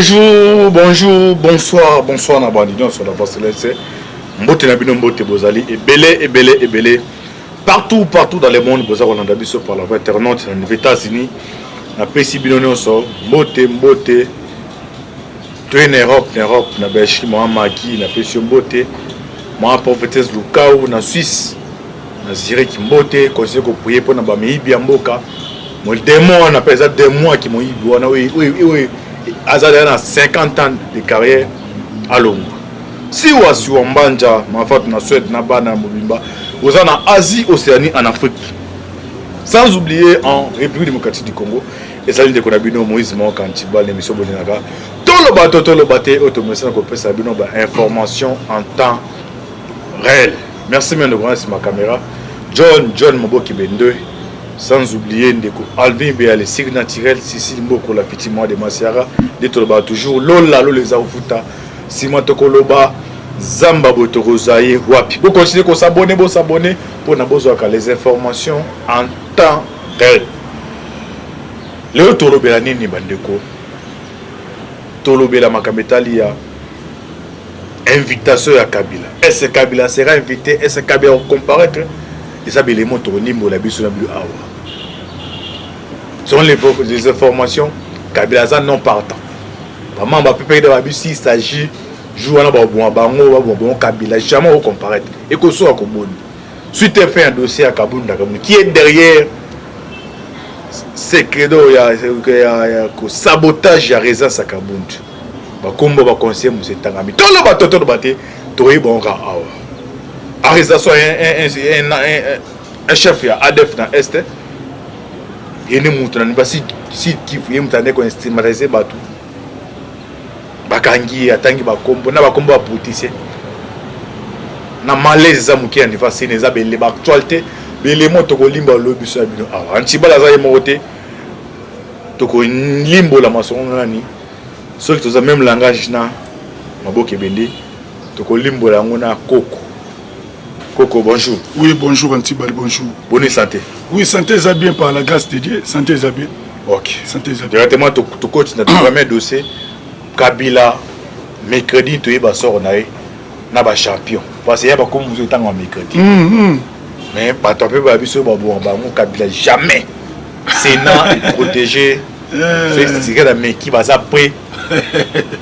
Bonjour, bonjour, bonsoir, bonsoir na bandi nyonso na Barcelone. Mbote na bino mbote bozali ebele ebele ebele partout partout dans le monde boza kolanda biso par la voie internaute na États-Unis. Napesi bino nyonso mbote mbote toye na Europe na Europe na Belgique mwa Maki napesi yo mbote mwa prophétesse Lukau na Suisse na Zurich mbote continue koprier mpo na bamiyibi ya mboka modemo wana mpe eza demo ya kimoyibi wana oyo aza deja na 50 ans de carrière alongwa siwa siwa mbanja mafatu na Suède na bana ya mobimba oza na Asie Océanie en Afrique sans oublier en République démocratique du Congo ezali ndeko na bino Moïse Moka Ntibal na émission bolingaka toloba to toloba te oyo tomesana kopesa bino ba information en temps réel. Merci bien ndeko na nsima caméra John John Moboki Bende sans oublier ndeko Alvin Bea le cycle naturel Cécile Mboko la petite moi de Masiara nde tolobaka toujours lola lola eza kofuta nsima tokoloba zamba boye tokozwa ye wapi. Bokontinue kosabone bosabone mpona bozwaka les informations en temps réel. Lelo tolobela nini bandeko? Tolobela makambo etali ya invitation ya Kabila. Est-ce que Kabila sera invité? Est-ce que Kabila va comparaître? Eza belemo tokolimbola biso na bino awa. Selon les informations, Kabila aza non partant. Bamamba PPRD babi s'il s'agit jour wana baboma bango baboma bango Kabila jamais va comparaître. Ekosoka koboni. Suite fin ya dossier ya Kabunda Kabunda qui est derrière secret ya ya ya ko sabotage ya résidence ya Kabund. Bakombo ba conseiller musu etangami. Toloba to toloba te toyeba ngo kaka awa. Arrestation un, un, un, un chef ya ADF na Est ye nde mutu na ba Sud Kivu ye mutu ande ko instrumentaliser bato bakangi ye atangi bakombo na bakombo ya politicien na malaise eza moke ya niveau sene eza bele ba actualité belemo tokolimba olobi biso ya bino awa Antibala aza ye moko te tokolimbola masongo nani soki toza même langage na maboke ebende tokolimbola yango na koko koko. Bonjour. Oui, bonjour Antibal, bonjour. Bonne santé? Oui, santé eza bien par la grâce de Dieu, santé eza bien. Ok. Santé eza bien. Directement tokoti na premier dossier Kabila. Mercredi toyeba sort na ye na bachampion parce que ya bakomi mosusu etanga ya mercredi mais bato ape ba biso babonga bango Kabila jamais. Sénat est protégé, Félix Tshisekedi ameki baza prêt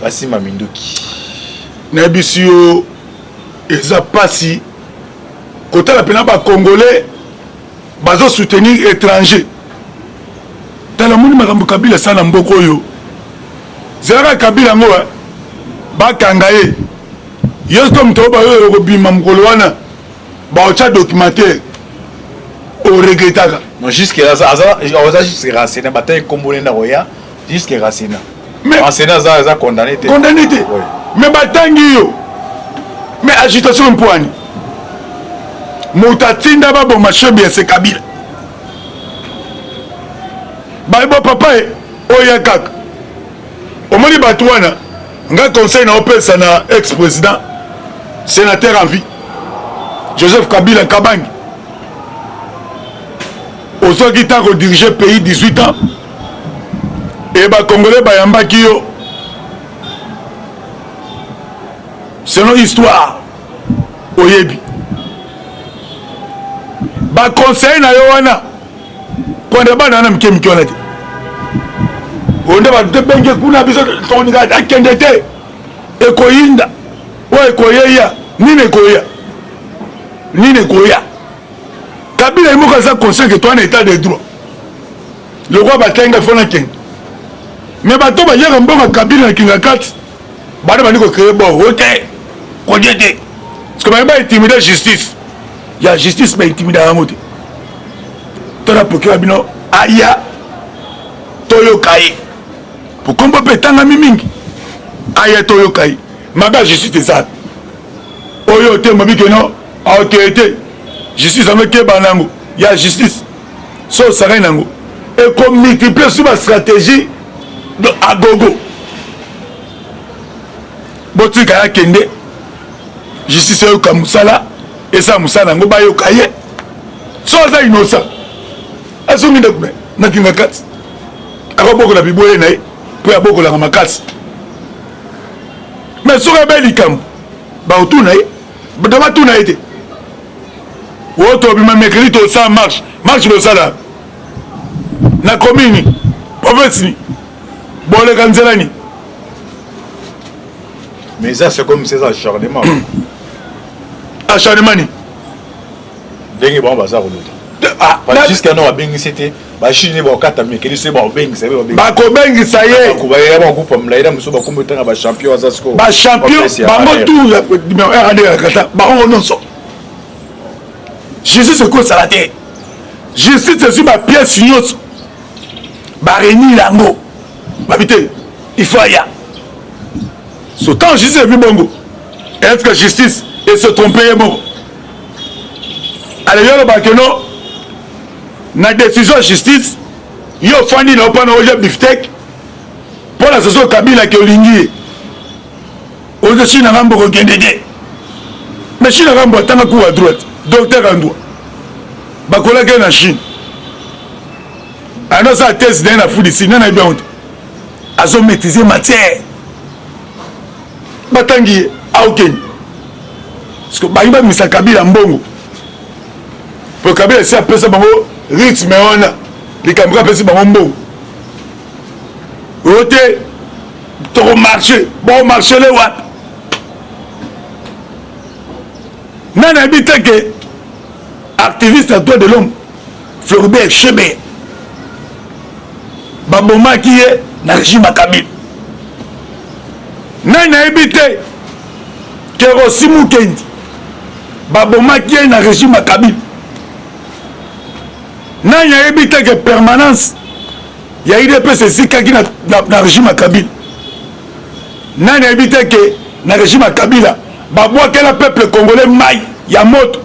basimba minduki. Nayebisi yo eza pasi kotala mpena bacongolais bazosoutenir étranger. Tala moni makambo Kabila asala na mboka oyo. Zelaka Kabila yango bakanga ye yo siko moto oyo bayo okobima mokolo wana baotya documentaire oregretaka. Non, jusque là aza aza jusque renseigné bata kombo na koya jusque renseigné Mais renseigné aza aza condamné te. Condamné te. Mais batangi yo mais agitation mpwani moto atinda baboma Chebeya se Kabila bayebo papa ye oya kaka omoni bato wana. Nga conseil na opesa na ex président sénateur en vie Joseph Kabila Kabange, ozwaki ntango kodiriger pays 18 ans e bacongolais bayambaki yo selon histoire oyebi baconseil na yo wana konde bana wana mike mike wana te oyo nde bato tobenge kuna biso tokoninga akende te ekoyinda oyo ekoyeya nini ekoya nini ekoya. Kabila ye moko aza conscient ke toa na état de droit lokola batenga fo nakende mais bato bayaka mboka Kabila na kinga kati bana bandi kocréer bo o te kodie te parce que baye baintimide justice ya justice baintimida yango te. Tona procureur bino aya toyoka ye po kombo mpe etangami mingi aya toyoka ye mabe ya justice eza oyo te mobi keno aokeye te justice yango ekeba nango ya justice so osakani nango ekomultiplie su bastratégie agogo botika ya kende justice eyoka mosala esala mosala yango bayoka ye so aza innocent azongi ndako na na kinga kati akobokola biboye na ye mpo abokolaka makasi. Mais soki abe likambo, bakotuna ye, bato batuna ye te. Oyo tobima mercredi, tosala marche. Marche bosala na commune, province ni boleka nzela ni. Mais ça, c'est comme c'est acharnement. Acharnement ni? Ndenge bango baza koluta. Ah, jusqu'à no babengisi te, bachine bakokata mikeli soki bakobengisa ye. Bakobengisa ye. Bagroupe molai na mosusu bakombi otanga bachampion aza sikoyo. Bachampion bango tout ya numéro 1 ande kata bango nyonso. Justice ekosala te. Justice ezwi bapièce nyonso, baréunir yango, babi te, il faut aya. So tant justice ebi bongo, est ce que justice ese trompe ye moko? Ale yo olobaka no na décision ya justice, yo ofandi na yo mpana olia bifteck mpo na soso Kabila ke olingi ye, ozo China ngambo kokende te. Mais China ngambo atanga cours à droite, docteur en droit, bakolaki ye na Chine, ando asala thèse na ye na Fudisi. Nani ayebi yango te? Azomaîtrise matière, batangi ye aokende. Parce que bangi bamisa Kabila mbongo, po Kabila esi apesa bango rythme wana. Likambo ka apesi bango mbongo oyo te, tokomarche, bomarche le wapi? Nani ayebi te ke activiste ya droit de l'homme Floribert Chebeya babomaki ye na régime ya Kabila? Nani ayebi te ke Rossy Mukendi babomaki ye na régime ya Kabila? Nani ayebi te ke permanence ya UDPS ezikaki na régime ya Kabila? Nani ayebi te ke na régime ya Kabila babwakela peuple congolais mai ya moto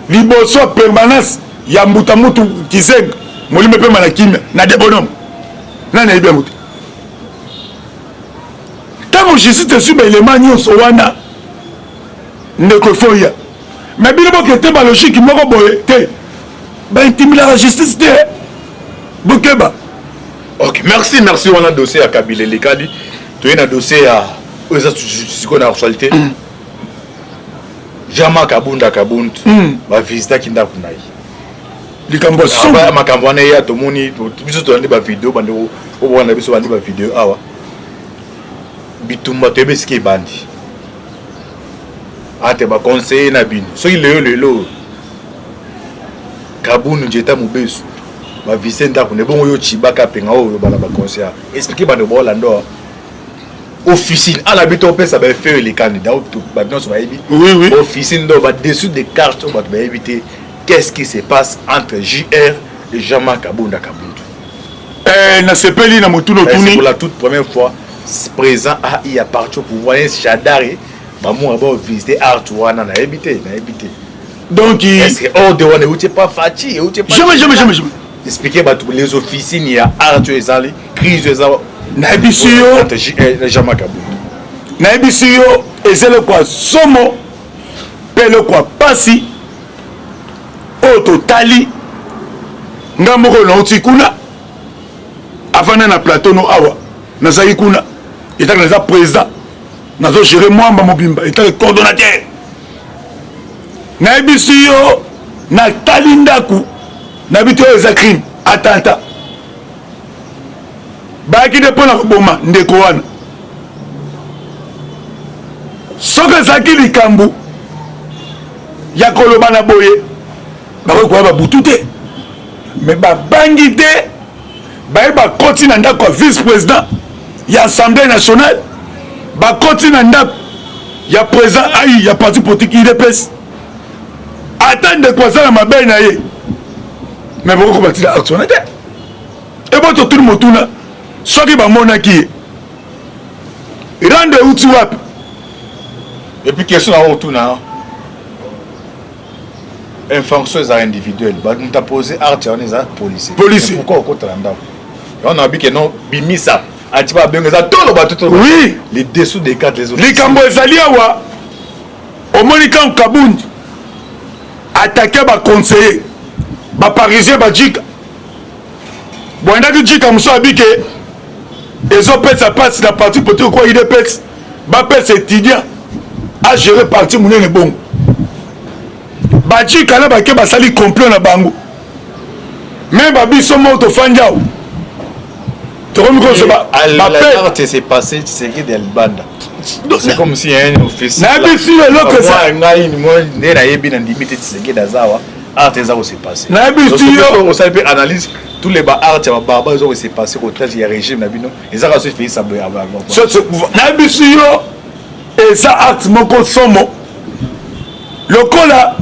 liboso ya permanence ya Mbuta Mutu Kizenga, molimo epema na kimia, na Debonhomme? Nani ayebi yango te? Ntango justice esui baelema nyonso wana, ndeko, efoya. Me bino boke te, balogique moko boye te, baintimidaka justice te, bokeba. Ok, merci, merci. Wana dossier ya Kabila elekali, toye na dossier ya oyo eza sikoyo na actualité, Jean-Marc Abunda Kabund. Bavisitaki ndako na ye. Likambo ya somo. Makambo wana eya, tomoni biso, tolandi bavideo, bandeko oyo biso bandi bavideo awa. Bitumba toyebi esika ebandi ate baconseiller na bino. Soki lelo lelo Kabund Njeta Mobesu bavisite ndako na ebongo, yo Cibaka Penga oyo olobana baconseiller, explique bandeko baolanda awa. Officine ala bi topesa baefe oyo elekani, bato nyonso bayebi. Officine do badessous de carte oyo bato bayebi te. Qu'est-ce qui se passe entre JR et Jean-Marc Abunda Kabundu? Nasepeli na motuna otuni. Pour la toute première fois, présent AI à partir au pouvoir Shadary bamonga bao visiter art wana, nayebi te, nayebi te. Donc est-ce que ordre wana euti pas Fatshi, euti pas? Jamais, jamais, jamais, jamais. Expliquer bato les officines ya art oyo ezali crise eza. Nayebisi yo. Entre Jean-Marc Kabund. Nayebisi yo, eza eloko ya somo mpe eloko ya pasi oyo totali. Nga moko nauti kuna, avanda na plateau no awa, nazali kuna etaka, naza président, nazogere mwamba mobimba etaka coordonnateur. Nayebisi yo, natali ndako, nayebi te oyo eza crime, attentat. Bayaki nde mpo na koboma ndeko wana. Soki ezalaki likambo ya koloba na boye, bakoki koya babutu te, me babangi te, baye bakoti na ndako ya vice président ya Assemblée nationale, bakoti na ndako ya président ai ya parti politique UDPS. Ata ndeko aza na mabe na ye, me bokoki kobatila acte wana te. Ebo totuni motuna, soki bamonaki ye, rando euti wapi? Et puis question na otuna, infraction eza individuelle, moto apose acte wana eza policier. Policier. Pourquoi okota na ndako yango? Na bike non, bimisa ati babenga eza toloba to. Les dessous des cartes, les autres. Likambo ezali awa, omoni kan Kabundi attaqué baconseiller baparisien bajika boyandaki jika mosusu abike, ezopesa mpasi na parti politique kwa UDPS. Bapesa étudiant a gérer parti monene bongo. Bajika na bake basali complot na bango. Même ba biso moko tofandi awa. Tokomi kozwa ba bape. C'est passé Tshisekedi ya libanda. C'est comme si un office. Nayebisi yo eloko eza. Ngai nde nayebi na ndimi te Tshisekedi aza awa. Art eza ko se passer. Nayebisi yo. Osali mpe analyse tous les ba art ya ba barbare ezo ko se passer ko traite ya régime na bino. Eza ka so Félix Aboya. Nayebisi yo eza acte moko somo lokola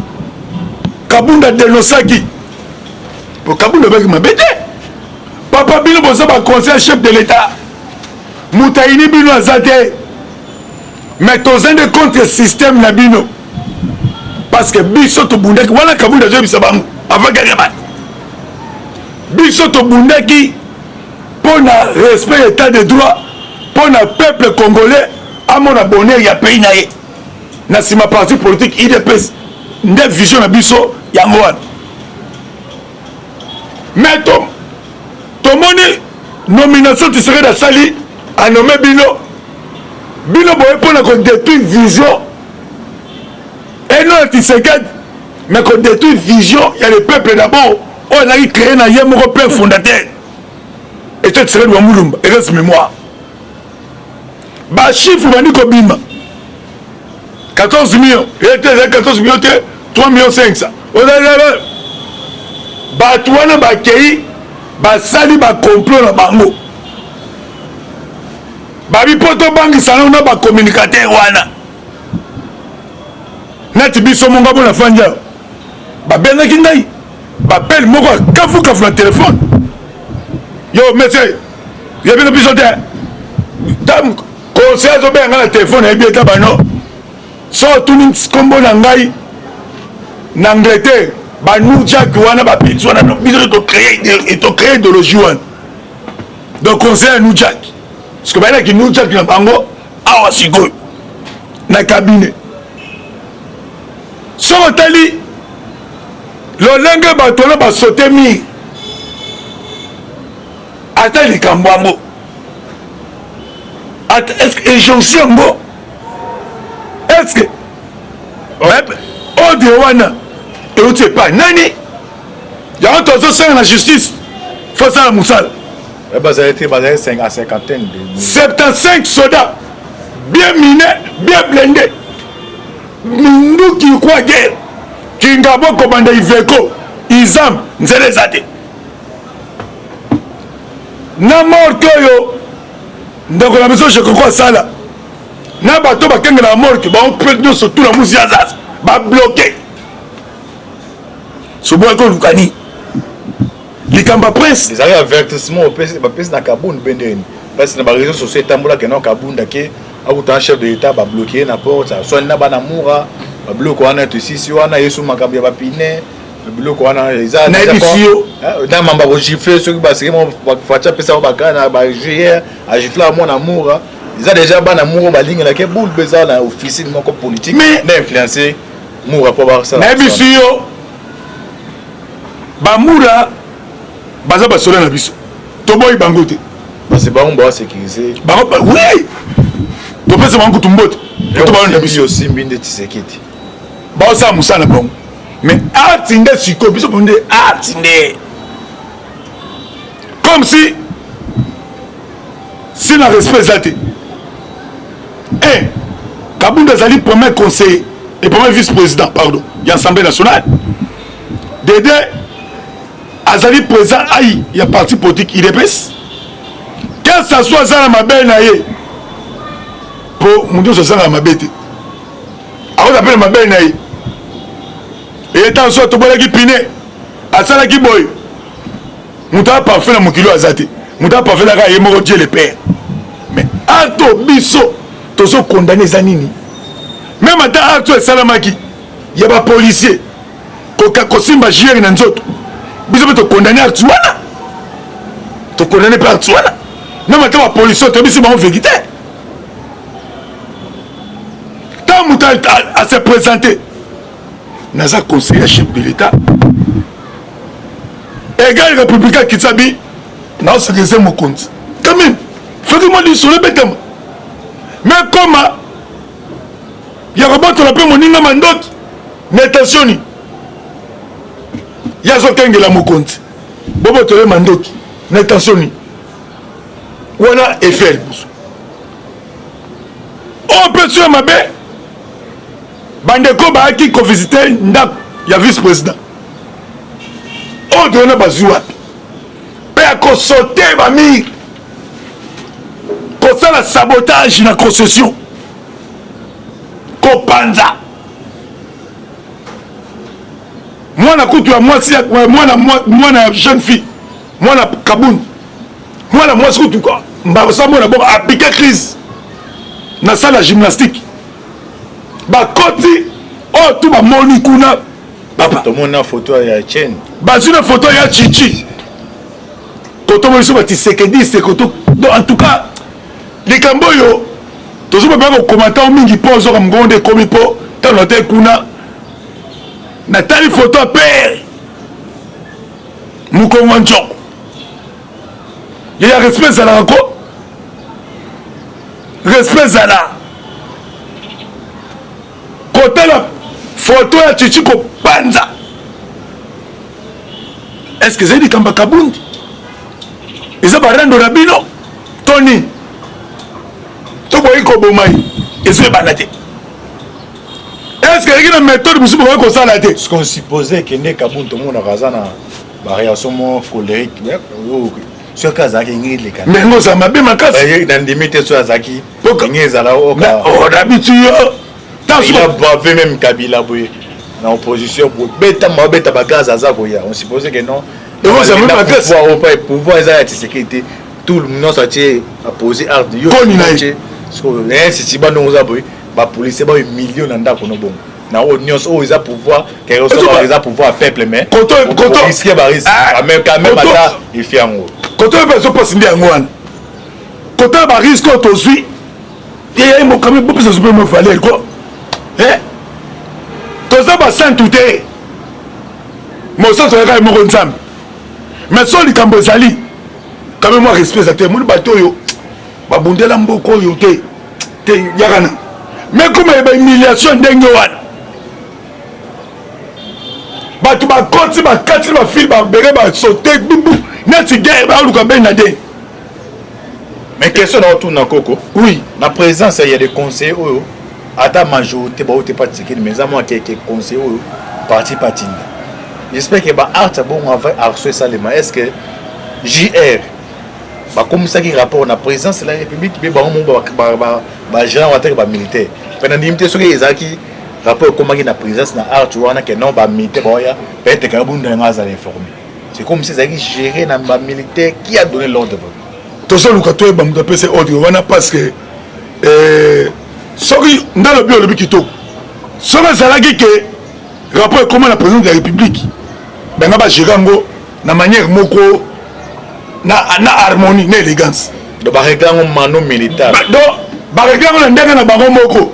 Kabunda denosaki po Kabunda abaki mabe te. Papa bino boza ba conseil chef de l'État, moto ayini bino aza te, mais toza nde contre système na bino parce que biso tobundaki wana. Kabunda azoyebisa bango avant guerre bato, biso tobundaki mpo na respect état de droit, mpo na peuple congolais amona bonheur ya pays na ye. Na nsima parti politique UDPS nde vision na biso yango wana. Mais tomoni nomination Tshisekedi asali, anome bino, bino boye mpona kodétruire vision eno ya Tshisekedi, mais kodétruire vision ya le peuple d'abord oyo azalaki créé na ye moko père fondateur Etienne Tshisekedi wa Mulumba, heureuse mémoire. Bachiffre bandi kobima 14 millions ete ezali 14 millions te, 3 millions 500. Bato wana bakei basali bacomplot na bango, babi mpo tobangisa nano na bacommunicateur wana neti biso monga mpo na fandi awa. Babengaki ngai bapele moko ya kafukafu na telefone: "Yo monsieur, yebi na biso te." Conseil azobenga ngai na telefone, ayebi eta bano so otuni nkombo na ngai na Angleterre, banujak wana, bapeti wana, biso tocrée idéologie wana. Donc conseil ya nujak, parce que bayelaki nujak na bango awa sikoyo na cabinet. Soki otali lolenge bato wana basote mire, ata likambo yango, est-ce injonction yango, est-ce que ordre wana euti epai nani? Yango tozosenga na justice, faut asala mosala. Bazali te, bazali à cinquantaine de 75 soldats bien minés, bien blindés, minduki kwa guerre, Kingabo kobanda Iveko Izam, nzela eza te. Na morgue oyo ndeko na biso Jekoko asala na bato bakengela morgue, bango mpe nyonso tuna musi azaza babloke. Soboyaki oluka nini? Likambo ya prince. Ezalaki avertissement bapesi na Kabund mpe ndeni mpasi na baréseau sociaux etambolaki na Kabund ake akutana chef de l'État, babloke ye na porte, aswani na bana mura, babiloko wana tosisi wana yesu makambo ya bapine, biloko wana eza Nayebisi yo. Na mamba kogifle soki baseke Fatshi apesa baka na bagr agifle mwana mura. Eza déjà bana mura balingelaki boule mpe eza na officine moko politique na influence mura mpo basala. Nayebisi yo, bamura baza basoda na biso, toboyi bango te. Parce que bango basécuriser. Bango, oui, topesa bango kutu mbote to balonda biso. Osimbi nde Tshisekedi. Baosala mosala na bango, mais art nde sikoyo biso mpo nde art nde comme si si na respect eza te. Un Kabunda azali premier conseiller et premier vice président, pardon, ya Assemblée nationale. Dede azali président ai ya parti politique UDPS. Que ça soit aza na mabe na ye, mpo moto nyonso azanga na mabe te, akoza mpe na mabe na ye. Eye ntango so atobolaki pine, asalaki boye. Moto aza parfait na mokili oyo aza te. Moto aza parfait kaka ye moko Dieu le Père. Mais acte biso tozokondane eza nini? Même ata acte oyo esalamaki ya bapolicier kosimba jere na nzoto, biso mpe tokondane acte wana, tokondane mpe acte wana. Même ata bapolicier, toyebisi bango vérité. Ntango moto ase présente, naza conseiller chef de l'État égal républicain, akitisa bi naosekese mokonzi. Quand même, soki mwa lisolo ebetama. Mais koma ya kobotola mpe moninga mandoki na intention nini? Ye azokengela mokonzi, bobotola ye mandoki na intention nini? Wana effet ya liboso. Oyo mpe so ya mabe, bandeko bayaki kovisite ndako ya vice président oyo toyona bazwi wapi mpe ya kosote bamire, kosala sabotage na concession, kopanza mwana kutu ya mwasi, mwana mwana ya jeune fille, mwana Kabund, mwana mwasi kutu mbasa mwana bongo apike crise na salle ya gymnastique. Bakoti oyo tu bamoni kuna papa, tomoni photo ya Etienne, bazwi na photo ya Chichi koto biso batisekediste koto. Donc en tout cas likambo oyo tozobabaya kokoma ntango mingi mpo ozoka mongongo nde ekomi mpo ntango natali kuna, natali photo ya pere mokongo njoko ye ya respect ezalaka ko respect ezala kotala photo ya Chichi kopanza. Est ce que ezali likambo ya Kabundi, eza barando na bino to nini? To boyi koboma ye, ezoyebana te. Est ce que ezalaki na méthode mosusu bokoki kosala te? Ce qu'on supposait que nde Kabund tomonaka aza na baréaction moko colérique, soki azalaki ngi eleka. Mais yango ozala mabe makasi. Nandimi te soki azalaki ngi ezala. Nabitu yo. Il a bravé même Kabila boye na opposition boye, beta mabeta bagaz aza koya. On suppose que non, pouvoir eza ya Tshisekedi te, tout le nyonso atie apose art yo koni na ye. Sisi bandongo oza boye, bapolisier baoyo million na ndako no bongo na oyo nyonso oyo eza pouvoir, eza pouvoir ya peuple, mais risque barisque quand même ata efi yango. Koto oyo mpe ezopasi nde yango wana, koto ya barisque oyo tozwi ye mokami bopesa zupe mo valeur ko toza basantu te, mosantu ayaka ye moko Nzambe. Mais so likambo ezali quand même mwa respect eza te. Moni bato oyo babundela mboka oyo te te yaka na mais koma ya bahumiliation ndenge wana, bato bakoti bakati bafile babere basote bubu neti guerre baluka benda te. Mais question na otuna koko. Oui. Na présence ya des conseillers oyo ata majorité bauti pa Tshisekedi, mais eza mwa keke conseiller oyo parti patinda. J'espère que ba art bongo avant arso esalema, est ce que JR bakomisaki rapport na présidence de la République mpe bango moko bagéant wataki bamilitaire mpe na ndimi te soki ezalaki rapport ekomaki na présidence na art wana ke non, bamilitaire baoya peut-être kaka bunda yango azala informé. C'est comme si ezalaki géré na bamilitaire. Qui a donné l'ordre? Tozoluka toyeba moto apesi ordre wana, parce que soki nde alobi, olobi kitoko, soki ezalaki ke rapport ekoma na président de la République, banga bagérer yango na manière moko na harmonie, na élégance. Donc barégler yango mano militaire. Donc barégler yango na ndenge na bango moko,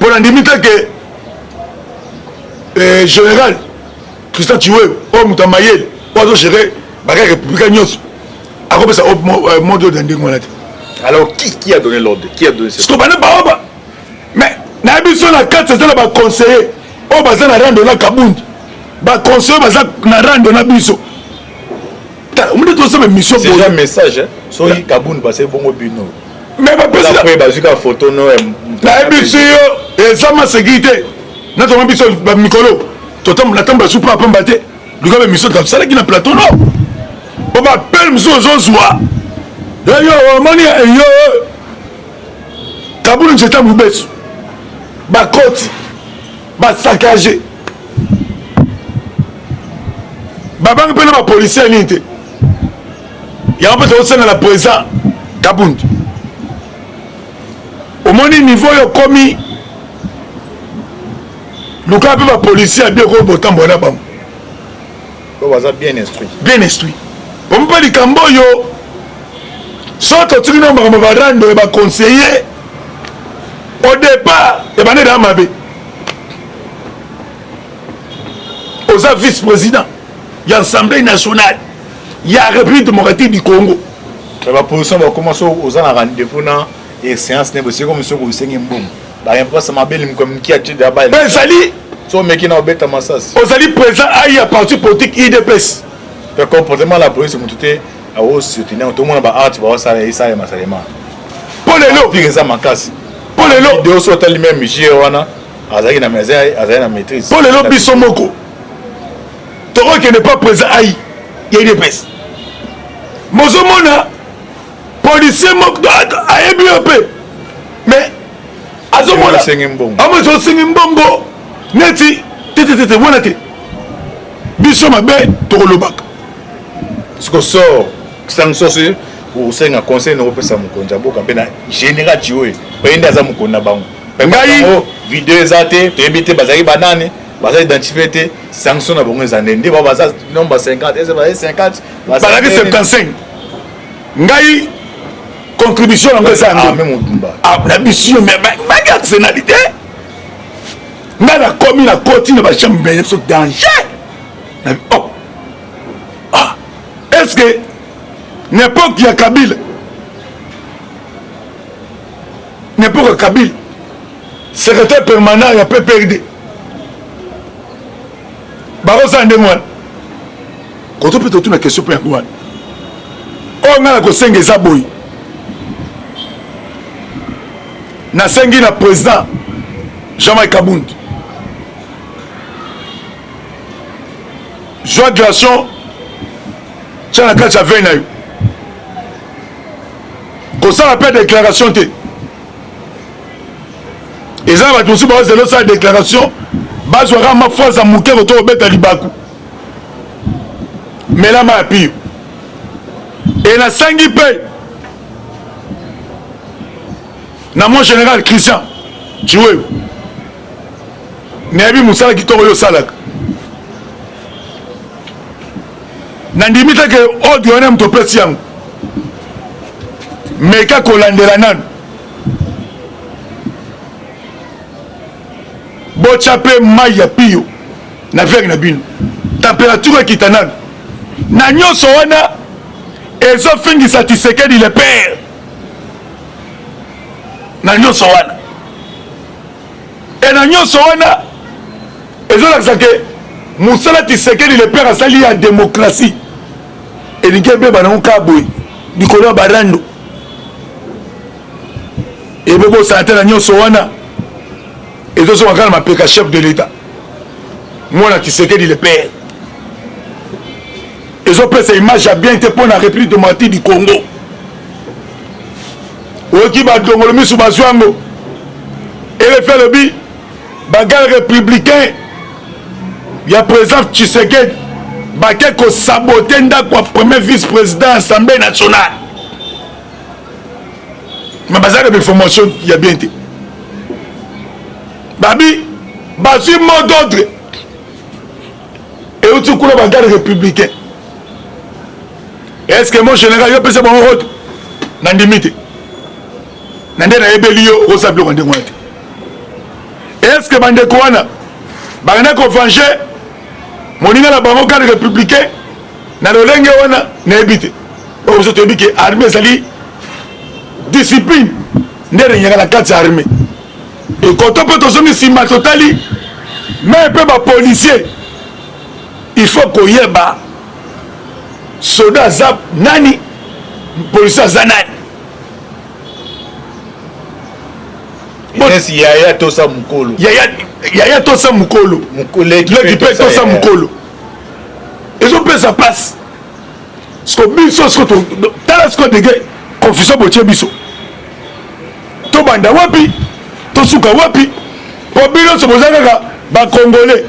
mpo na ndimi te ke général Christian Tshiwewe oyo moto ya mayele oyo azogérer baka républicain nyonso akopesa mot d'ordre ya ndenge wana te. Alors qui a donné l'ordre? Qui a donné? Siko bana baoba, mais nayebi so na kati eza na baconseiller oyo baza na rando na Kabundi, baconseiller baza na rando na biso. Omoni tosala émission. C'est déjà message soki Kabundi base bongo bino. Mais bapesi bazwi ka photo no. Nayebi si yo eza ma sécurité natonga biso bamikolo natambola su pa pamba te. Luka baémission tosalaki na plateau no po bapele mosusu ozozwa yo omoni yo Kabulu nzeta mobesu, bakoti basaccage, babangi mpe na bapolisier nini te. Yango mpe tokosenga na président Kabundi, omoni niveau oyo okomi, luka mpe bapolisier ya bien oyo botambola na bango. Oyo baza bien instruit. Bien instruit po mpe likambo oyo so totiki na makambo barando ya baconseiller au départ ebandi daa mabe. Oza vice président ya Assemblée nationale ya République démocratique du Congo. Baposition bakoma so oza na rendez-vous na Excellence ne boseko mosusu kosengi mbongo. Ba mabe limko mki ati ya ba. Ezali so omeki na obeta masasi. Ozali président ai ya parti politique UDPS. Pe comportement la police mutu te awo soutenir to mona ba art ba osala esalema salema. Po lelo pire eza makasi. Po lelo video so otali même jeu wana azalaki na azali na maîtrise. Po lelo biso moko tokokende pa président ai ya UDPS. Mozomona policier moko ayebi yo mpe mais azomona osengi mbongo neti tetetete wana te biso mabe tokolobaka. Siko sor sanction soki osenga conseil na kopesa mokonzi ya mboka mpe na général Tshiwewe oye nde aza mokonzi na bango. Ngai video eza te, toyebi te bazalaki banani, baza identifie te, sanction na bango eza nde nde bao baza nombre 50, eza bazali 50, bazalaki 75. Ngai contribution yango eza yango na biso baki arsenal te. Ngai nakomi na koti na bachambre na biso danger. Oh. Ah. Est-ce que n'époque ya Kabila, n'époque ya Kabila, secrétaire permanent ya PPRD bakosala ndenge wana? Koto mpe totuna question mpe yango wana. Oyo ngai nakosenga eza boye, nasengi na président Jean-Marc Kabund, zwa glaçon tia na kati ya vin na yo, kosala mpe déclaration te. Eza na bato mosusu bazela osala déclaration, bazwaka ma phrase ya moke koto kobeta libaku melama ya pio. E nasengi mpe na mon général Christian Tshiwewe, nayebi mosala kitoko oyo osalaka, nandimi te ke ordre wana moto opesi yango, meka kolandela nanu, botya mpe mai ya pio na verre na bino, température ekita nanu. Na nyonso wana ezofingisa Tshisekedi le père, na nyonso wana e na nyonso wana ezolakisa ke mosala Tshisekedi le père asali ya démocratie elingi ebeba nango kaka boye likolo ya barando. Ebobosana te na nyonso wana ezozonga kaka na mapeka chef de l'état mwana Tshisekedi le père. Ezopesa image ya bien te mpo na République démocratique du Congo. Oyoki badongolo misu bazwi yango, RFI alobi bagarde républicain ya président Tshisekedi bake kosabote ndako ya premier vice président assemblée nationale, mais baza na information ya bien te. Babi bazwi mot d'ordre euti kuna bagarde républicain. Est ce que mon général yo pesa bango ordre? Nandimi te, na nde nayebeli yo okosala biloko ndenge wana te. Est ce que bandeko wana bakenda kovange moninga na bango garde républicain na lolenge wana? Nayebi te. Oyo biso toyebi ke armée ezali discipline nde eregnaka na kati ya armée. Ekoto mpe tozongi nsima totali me mpe bapolicier, il faut koyeba soda aza nani, policier aza nani. Yaya tosa mokolo, yaya tosa mokolo, leki mpe tosa mokolo, ezopesa mpasi. Siko biso siko tala siko ndenge confusion botie biso, tobanda wapi tosuka wapi? Po bino nyonso boza kaka bacongolais,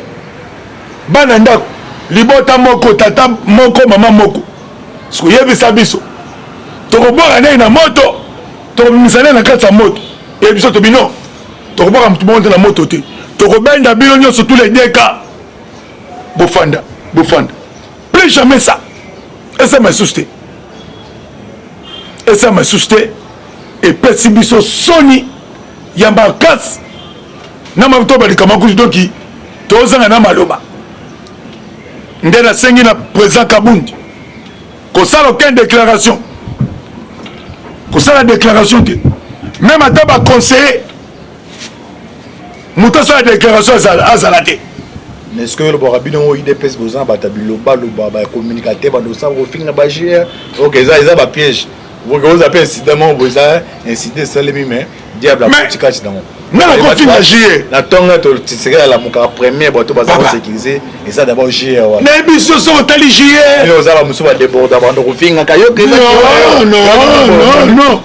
bana ndako libota moko, tata moko, mama moko. Siko yebisa biso, tokobwaka nini na moto, tokobimisa nini na kati ya moto? E biso tobino tokobwaka motu moko te na moto te, tokobenda bino nyonso tous les deux cas. Bofanda, bofanda, plus jamais ça esama lisusu te, esama lisusu te. Epesi biso soni ya makasi na mato balikama kutu, donki tozanga na maloba. Nde nasengi na président Kabundi kosala aucune déclaration, kosala déclaration te. Même ata baconseiller, moto asala déclaration azala te. Mais ce que olobaka, bino oyo UDPS, boza na bato ya bilobaloba, bacommunicateur, bandosala kofinga bagr. Ok, eza bapiège. Oza mpe incident moko boye, eza incident esalemi, mais diable akoti kati nango. Nga nakofinga JR? Na ntongo Tshisekedi alamukaka, premier bato baza kosécuriser eza d'abord JR wana. Nayebi so soki otali JR. Oza bamosusu badéborda, bando kofingaka yo. Non, non, non,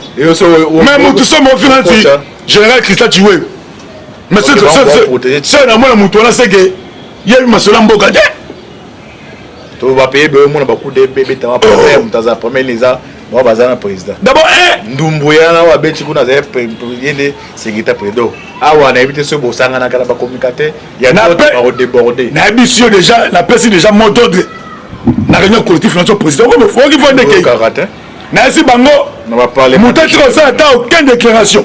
mais motu so mofinga nti général Christian Tshiwewe, mais soki namona motu wana, seke yebi masolo ya mboka te. To bapaye boye, omona bakude ebetama, premier moto aza premier eza bao baza na président. D'abord. Ndumbu yana oyo abeti kuna, azali ye nde sécurité président awa. Nayebi te soki bosanganaka na bacommunicateur ya bakodéborde. Nayebi si yo déjà, napesi déjà mot d'ordre na réunion collectif na so président oki fo ndeke. Kaka te. Nayesi bango, moto atika kosala ata aucune déclaration.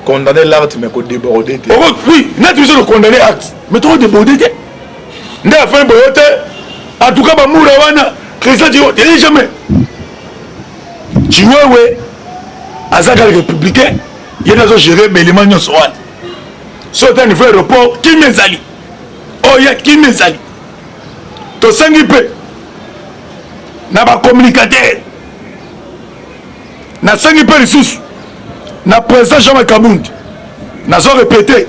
Condamner l'acte, mais kodéborde te. Oui, neti biso tocondamner acte, mais tokodéborde te. Nde afin boyo te. En tout cas, bamura wana, Christian Tshiwewe, jamais. Tshiwewe aza kaka républicain, ye nde azogérer baélément nyonso wana. So ata niveau aéroport, kimi ezali oyo, kimi ezali. Tosengi mpe na bacommunicateur, nasengi mpe lisusu na président Jean Kabund, nazo répéter,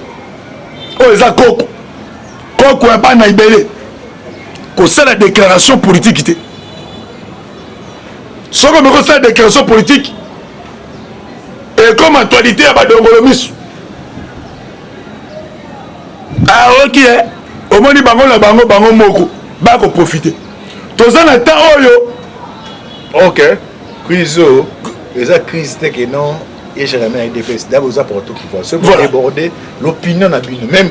oyo eza koko koko ya bana ebele, kosala déclaration politique te. Soki omeki kosala déclaration politique, ekoma actualité ya badongolo miso. Aoki e omoni bango na bango, bango moko bakoprofite. Toza na temps oyo. Ok, crise oyo eza crise te ke non egerame na UDPS. D'abord oza porte pouvoir, soki Voilà. déborder l'opinion na bino, même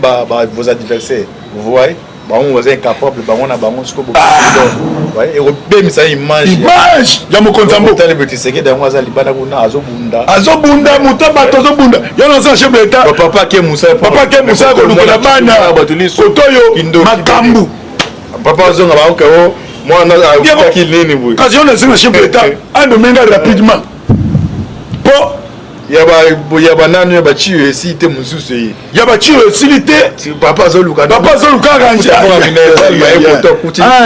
vos adversaires, vous voyez, bango baza incapable, bango na bango. Siko ekobemisa image. Image ya mokonzi ya mboka. Otali boye, Tshisekedi yango aza libanda kuna, azobunda. Azobunda, moto bato azobunda yo naza chef de l'État. Papa ke musala. Papa ke mosala kolukela bana koto oyo makambo. Papa azonga, baoke o mwana akutaki nini boye. Kasi yo nasenga chef de l'État anomenga rapidement mpo ya banani ya baciyo esili te, mosusu eye. Ya baciyo esili te. Papa azoluka. Papa azoluka.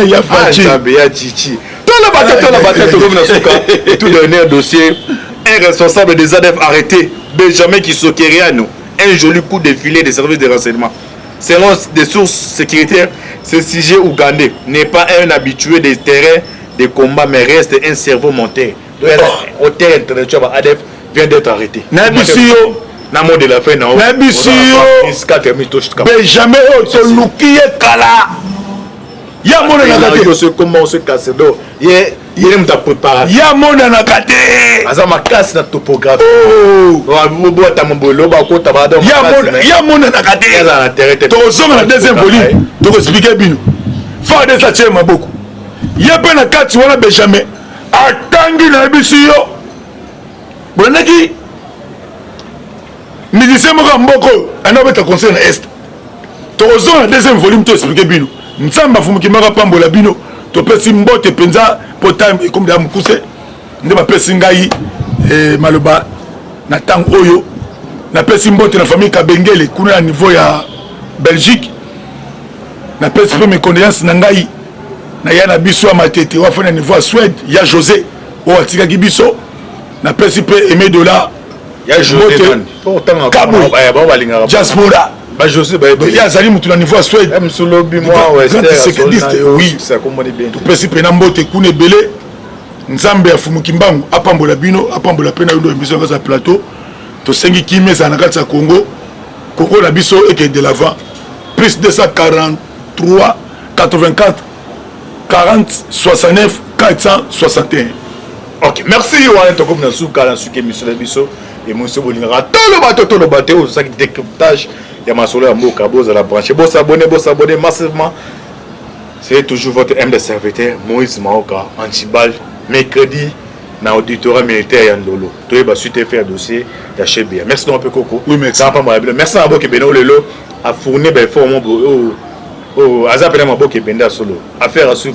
Ya Nzambe ya chichi, toloba te, toloba te. Tokomi na suka. Tout dernier dossier: un responsable des ADF arrêté, Benjamin Kisokeriano, un joli coup de filet des services de renseignement. Selon des sources sécuritaires, ce sujet ougandais n'est pas un habitué des terrains de combat, mais reste un cerveau monteur. Donc, auteur intellectuel ADF vient d'être arrêté. Nayebisi yo. Na mot de la fin na. Nayebisi yo, Benjamin oyo toluki ye kala, ye amonanaka te. Comment on se casse? Donc ye ye moto aprépara. Ye amonanaka te. Aza makasi na topographie, bota mobolo bakota. Ye amonanaka te. Tozonga na deuxième volume, tokoexpliquer bino. FARDC atie maboko ye mpe na kati wana. Benjamin atangi, nayebisi yo, bolandaki musicien moko ya mboka oyo anda obeta concert na Est. Tokozonga na deuxième volume, to expliquer bino. Nzambe afumuki maka pambola bino. Topesi mbote mpenza mpo time ekomi ya mokuse. Nde bapesi ngai maloba na ntango oyo. Napesi mbote na famille Kabengele kuna na niveau ya Belgique. Napesi mpe mes condoléances na ngai na ya na biso ya Matete oyo afandi na niveau ya Suède, ya José oyo atikaki biso. Napesi mpe Aimé Dollar. Ya José Kabwe diaspora. Bajosé. Ye azali motu na niveau ya Suède. Msulobi mwa. Oui, topesi mpena mbote kuna ebele. Nzambe afumuki mbangu apambola bino, apambola mpe na yo ndo biso na kati ya plateau. Tosengi kimia ezala na kati ya Congo, Congo na biso ekende de l'avant. +243 84 40 69 461. Ok, merci. Wana tokomi na suka, na suka émission na biso, émission bolingaka toloba to toloba te, oyo tosalaki décryptage ya masolo ya mboka. Bozala branché, bosabonner, bosabonner massivement. C'est toujours votre humble serviteur Moïse Maoka Antibal. Mercredi na auditorat militaire ya Ndolo, toyeba suite faire dossier ya Chebeya. Merci donc mpe koko. Oui, merci. Pambola bino. Merci na maboke ebende oyo lelo afourni baeffort mo oyo aza pene, maboke ebende ya solo. Affaire à suivre.